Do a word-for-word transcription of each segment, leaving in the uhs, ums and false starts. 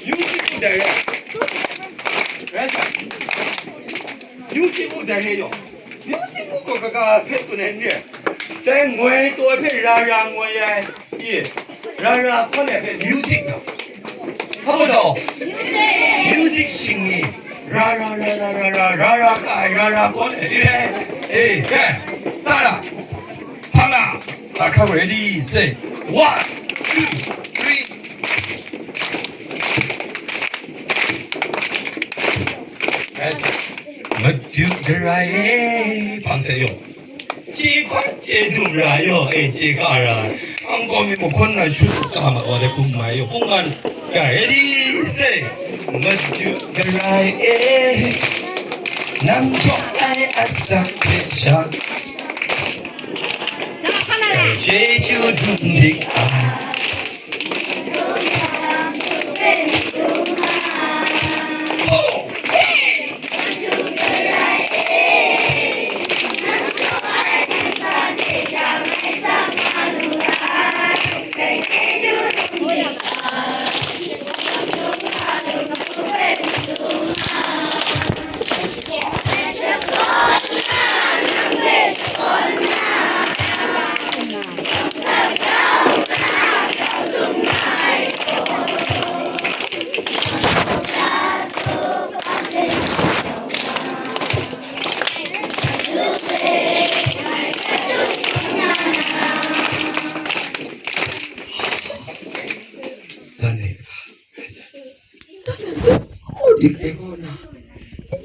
Music u dai re. Rai sa. Music u dai re yawng. Music u gaw kaga hpe tsun ai n re. Dai ngoi taw hpe ra ra ngoi ai. Ye. Ra ra hkawn ai hpe music na. Hpa gaw daw. Music shingni. Ra ra ra ra ra ra ra ra ka ai ra ra hkawn ai. Ye. Eh, eh. Sa la. Hpa la. Sa hkam ready, say. One, two, three. Yes. Madu darai e, hpang se yawng. Chye hkwan chye dum ra yawng, eh, chye ka ra. Ang gaw mi mahkawn na shut ka ma wa de kum mai yawng. Pungman, ya, ready, say. Madu darai e, nang jawk ai asak hte sha. Chye chyu dum dik ai. Dik ai kaw na,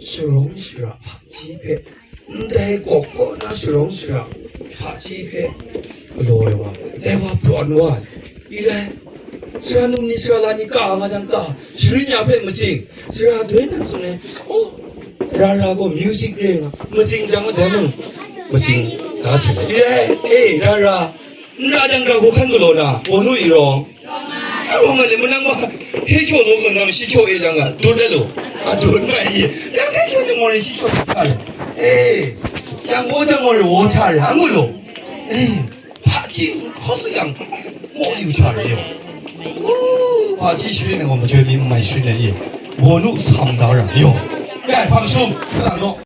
sharawng shara hpaji hpe, ndai gawk kaw na sharawng shara hpaji hpe galaw ai wa, dai wa prawn wa, i rai, sara num ni, sara la ni ka nga jang ka, sharin ya hpe matsing, sara doi nan tsun ai, oh, ra ra gaw music re nga, matsing jang dai mung, matsing da sai, i rai, eh, ra ra, n ra jang ra hku hkan galaw na, gaw nu i rawng. A gaw nga le, manang wa, he kyaw law, manang shi kyaw e jang a, dut a law, a dut ma i, yang kai kyaw jang gaw re, shi kyaw sa re, eh, yang gaw jang gaw re, waw sa re, a ngu law, eh, hpaji hkaw su yang, maw yu sa re yaw, hpaji sharin ai gaw, majoi mi n mai sharin ai i, gaw nu sam da ra yaw, ya, hpang shum, salang naw.